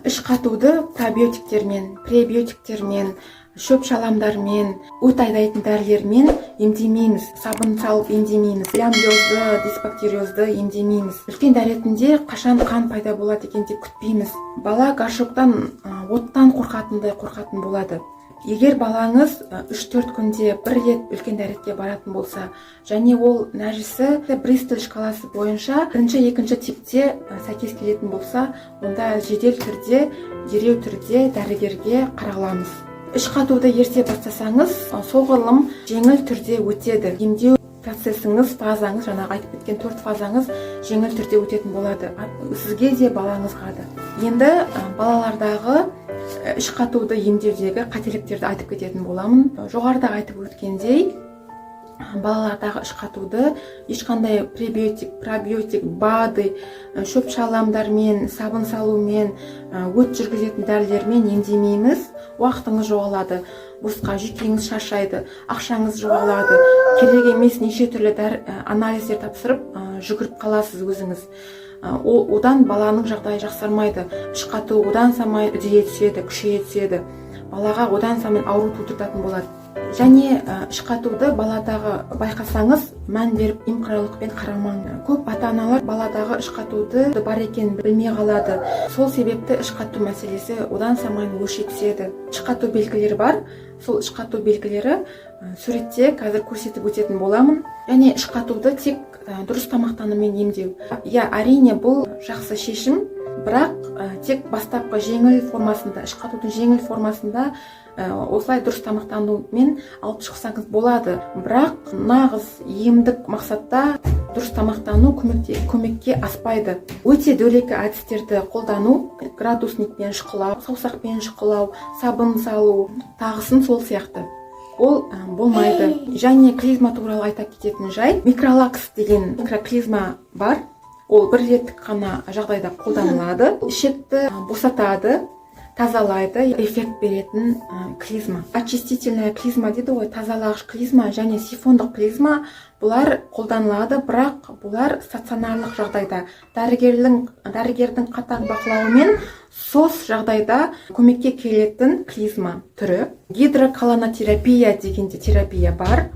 Іш қатуды пробиотиктермен, пребиотиктермен, шөп шаламдармен, өт айдайтын дәрілермен емдемейміз, сабын салып емдемейміз, лямблиозды, дисбактериозды емдемейміз. Үлкен дәретінде қашан қан пайда болады екен деп күтпейміз. Бала горшоктан оттан қорқатындай қорқатын болады. Егер балаңыз 3-4 күнде бір рет үлкен дәретке баратын болса және ол нәжісі Бристоль шкаласы бойынша бірінші, екінші типте сәйкес келетін болса, онда жедел түрде, дереу түрде дәрігерге қараламыз. Іш қатуды ерте бастасаңыз, соғұрлым жеңіл түрде өтеді емдеу процесіңіз, фазаңыз, жаңағы айтып кеткен төрт фазаңыз жеңіл түрде өтетін болады сізге де, балаңызға да. Енді балалардағы іш қатуды емдеудегі қателіктерді айтып кететін боламын. Жоғарыда айтып өткендей, балалардағы іш қатуды ешқандай пребиотик, пробиотик, БАДы, шөп шаламдармен, сабын салумен, өт жүргізетін дәрілермен емдемейміз. Уақытыңыз жоғалады босқа, жүйкеңіз шаршайды, ақшаңыз жоғалады. Керек емес неше түрлі дәрі, анализдер тапсырып, жүгіріп қаласыз өзіңіз. Ол одан баланың жағдайы жақсармайды, іш қату одан самай үдейе түседі, күшейе түседі, балаға одан сайын ауру тудыртатын болады. Және іш қатуды баладағы байқасаңыз, мән беріп, немқұрайлықпен қарамаңыз. Көп ата аналар баладағы іш қатуды бар екенін білмей қалады. Сол себепті іш қату мәселесі одан сайын өрши түседі. Іш қату белгілері бар. Сол іш қату белгілері суретте қазір көрсетіп өтетін боламын. Және іш қатуды тек дұрыс тамақтанумен емдеу. Иә, әрине, бұл жақсы шешім, бірақ тек бастапқы жеңіл формасында, іш қатудың жеңіл формасында осылай дұрыс тамақтанумен алып шықсаңыз болады. Бірақ нағыз емдік мақсатта дұрыс тамақтану көмекке аспайды. Өте дөрекі әдістерді қолдану: градусникпен шұқылау, саусақпен шұқылау, сабын салу, тағысын сол сияқты, ол болмайды. Және клизма туралы айта кететін жайт: Микролакс деген микроклизма бар. Ол бір реттік қана жағдайда қолданылады. Ішекті босатады, тазалайды, эффект беретін клизма. Очистительная клизма дейді ғой, тазалағыш клизма және сифондық клизма, бұлар қолданылады, бірақ бұлар стационарлық жағдайда, дәрігердің қатаң бақылауымен СОС жағдайда көмекке келетін клизма түрі. Гидроколонотерапия деген де терапия бар,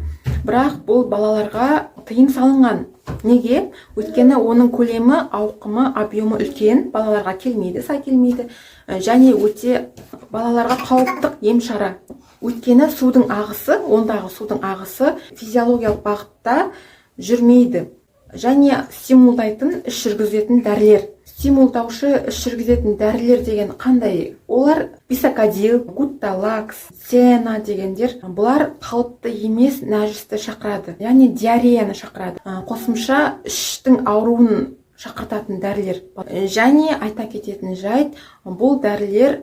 бірақ бұл балаларға тыйым салынған. Неге? Өйткені оның көлемі, ауқымы, объемы үлкен, балаларға келмейді, сай келмейді. Және өте балаларға қауіпті ем шара, өйткені судың ағысы, ондағы судың ағысы физиологиялық бағытта жүрмейді. Және стимулдайтын, іш жүргізетін дәрілер. Стимулдаушы, іш жүргізетін дәрілер деген қандай? Олар бисакодил, гутталакс, сена дегендер. Бұлар қалыпты емес нәжісті шақырады, яғни диареяны шақырады. Қосымша іштің ауруын шақыртатын дәрілер. Және айта кететін жайт: бұл дәрілер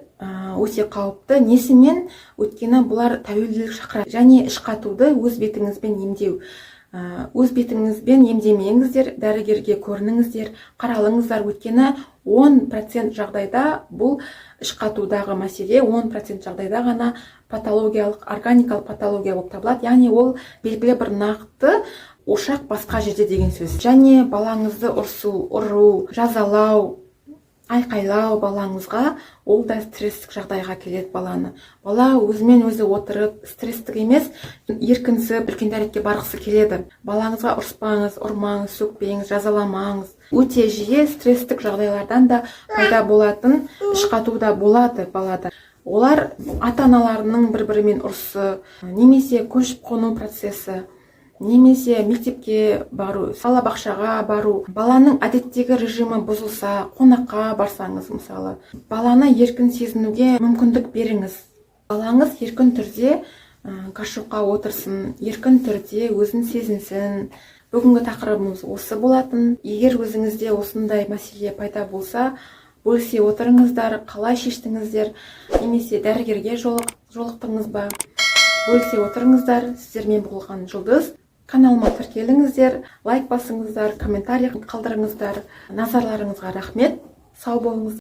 өте қауіпті. Несімен? Өйткені бұлар тәуелділік шақырады. Және іш қатуды өз бетіңізбен емдеу. Өз бетіңізбен емдемеңіздер, дәрігерге көрініңіздер, қаралыңыздар. Өйткені 10% жағдайда бұл іш қатудағы мәселе 10% жағдайда ғана патологиялық, органикалық патология болып табылады, яғни ол белгілі бір нақты ошақ басқа жерде деген сөз. Және балаңызды ұрсу, ұру, жазалау, айқайлау балаңызға, ол да стресстік жағдайға келеді баланы. Бала өзімен өзі отырып, стресстік емес, еркінсіп, үлкен дәретке барғысы келеді. Балаңызға ұрыспаңыз, ұрмаңыз, сөкпеңіз, жазаламаңыз. Өте жиі стресстік жағдайлардан да пайда болатын іш қату да болады балада. Олар ата аналарының бір бірімен ұрысы немесе көшіп қону процесі, немесе мектепке бару, балабақшаға бару, баланың әдеттегі режимі бұзылса, қонаққа барсаңыз мысалы. Баланы еркін сезінуге мүмкіндік беріңіз. Балаңыз еркін түрде горшокқа отырсын, еркін түрде өзін сезінсін. Бүгінгі тақырыбымыз осы болатын. Егер өзіңізде осындай мәселе пайда болса, бөлісе отырыңыздар, қалай шештіңіздер немесе дәрігерге жолықтыңыз ба, бөлісе отырыңыздар. Сіздермен болған Жұлдыз. Каналыма тіркеліңіздер, лайк басыңыздар, комментарий қалдырыңыздар. Назарларыңызға рахмет, сау болыңыз.